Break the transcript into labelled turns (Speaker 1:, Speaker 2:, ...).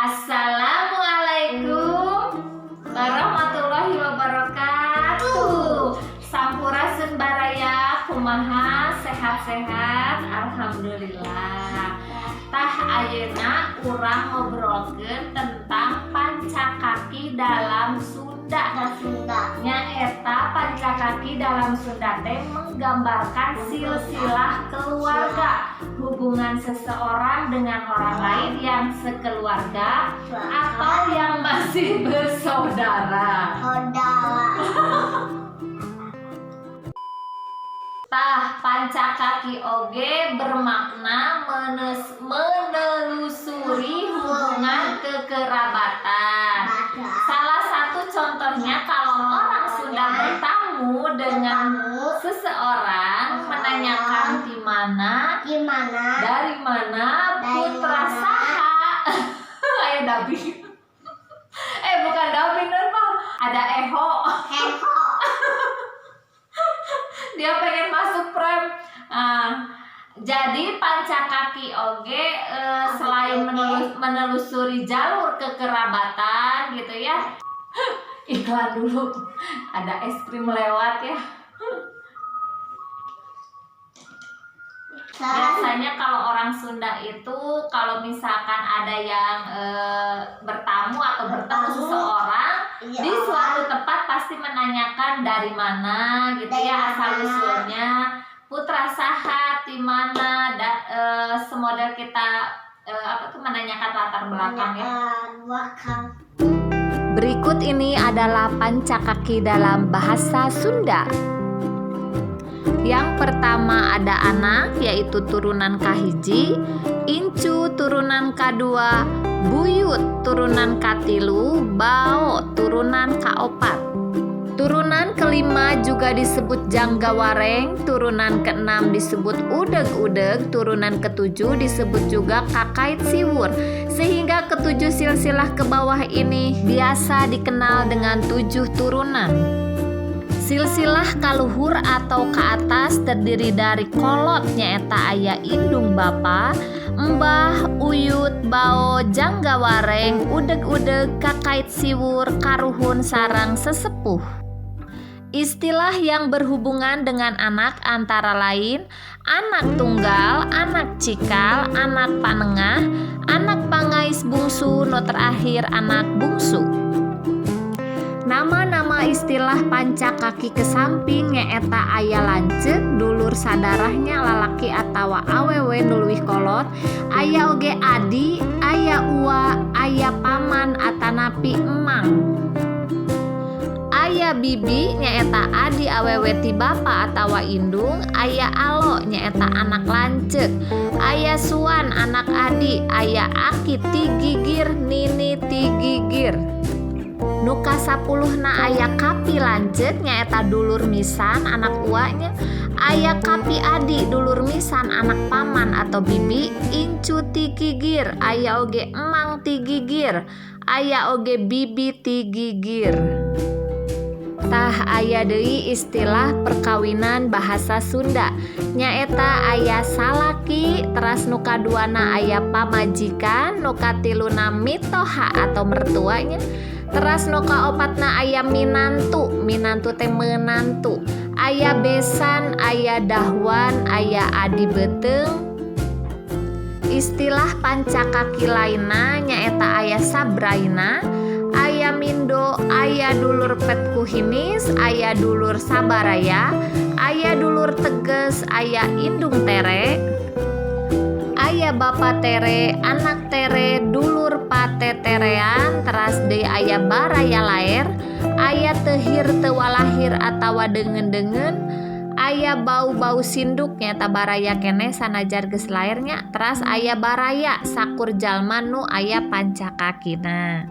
Speaker 1: Assalamualaikum warahmatullahi wabarakatuh. Sampurasun baraya, kumaha, sehat-sehat? Alhamdulillah. Tah, ayeuna urang ngobrolkeun tentang pancakaki dalam Sunda.
Speaker 2: Sunda.
Speaker 1: Nyaeta pancakaki dalam Sunda teh menggambarkan silsilah keluarga, hubungan seseorang dengan orang lain yang sekeluarga atau yang masih bersaudara.
Speaker 2: Saudara.
Speaker 1: Tah, pancakaki oge bermakna menelusuri hubungan kekerabatan. Salah satu contohnya, kalau orang Sunda bertamu dengan seseorang, menanyakan di mana,
Speaker 2: Gimana?
Speaker 1: Dari mana,
Speaker 2: Dari
Speaker 1: putra
Speaker 2: mana?
Speaker 1: Saha. Aya dubbing. Eh, bukan dubbing, Pak. Ada eho.
Speaker 2: Heho.
Speaker 1: Dia pengen masuk frame. Ah, jadi pancakaki oge selain menelusuri jalur kekerabatan gitu ya. Iklan dulu. Ada es krim lewat ya. Biasanya kalau orang Sunda itu, kalau misalkan ada yang bertamu atau bertemu
Speaker 2: Bertamu.
Speaker 1: Seseorang
Speaker 2: Iya.
Speaker 1: di suatu tempat, pasti menanyakan dari mana gitu
Speaker 2: Dari
Speaker 1: ya, asal
Speaker 2: mana.
Speaker 1: Usulnya, putra saha, di mana, semodel kita apa tuh, menanyakan latar belakang ya.
Speaker 2: Belakang.
Speaker 1: Berikut ini adalah pancakaki dalam bahasa Sunda. Yang pertama ada anak, yaitu turunan kahiji, incu turunan kadua, buyut turunan katilu, bao turunan kaopat. Turunan kelima juga disebut janggawareng, turunan keenam disebut udeg-udeg, turunan ketujuh disebut juga kakait siwur. Sehingga ketujuh silsilah ke bawah ini biasa dikenal dengan tujuh turunan. Silsilah kaluhur atau ke atas terdiri dari kolot, nyaeta aya indung bapa, embah, uyut, bao, janggawareng, udeg-udeg, kakait siwur, karuhun, sareng sesepuh. Istilah yang berhubungan dengan anak antara lain anak tunggal, anak cikal, anak panengah, anak pangais bungsu, nu terakhir anak bungsu. Nama-nama istilah pancakaki ke samping nyaeta aya lanceuk, dulur sadarahnya lalaki atawa awewe nu leuwih kolot, aya oge adi, aya uwa, aya paman atanapi emang. Aya bibi, nyaeta adi awewe ti bapa atawa indung, aya alo, nyaeta anak lanceuk, aya suan, anak adi, aya aki ti gigir, nini ti gigir. Nu kasapuluhna aya kapi lanceuk, nyaeta dulur misan anak uanya, aya kapi adi, dulur misan anak paman atau bibi, incu ti gigir, aya oge emang ti gigir, aya oge bibi ti gigir. Tah, aya deui istilah perkawinan bahasa Sunda, nyaeta aya salaki, teras nu kaduana aya pamajikan, nu katiluna mitoha atau mertuanya, teras nu kaopatna aya minantu, minantu teh menantu, aya besan, aya dahwan, aya adi beuteung. Istilah pancakaki lainna nyaeta aya sabraina, aya mindo, aya dulur petkuhinis, aya dulur sabaraya, aya dulur teges, aya indung tere, aya bapa tere, anak tere, dulur pateterean, teras deui aya baraya laer, aya tehir teu walahir atawa deungeun-deungeun, aya bau-bau sinduk, nyaeta baraya keneh sanajan geus laernya, teras aya baraya sakur jalma nu aya pancakakina.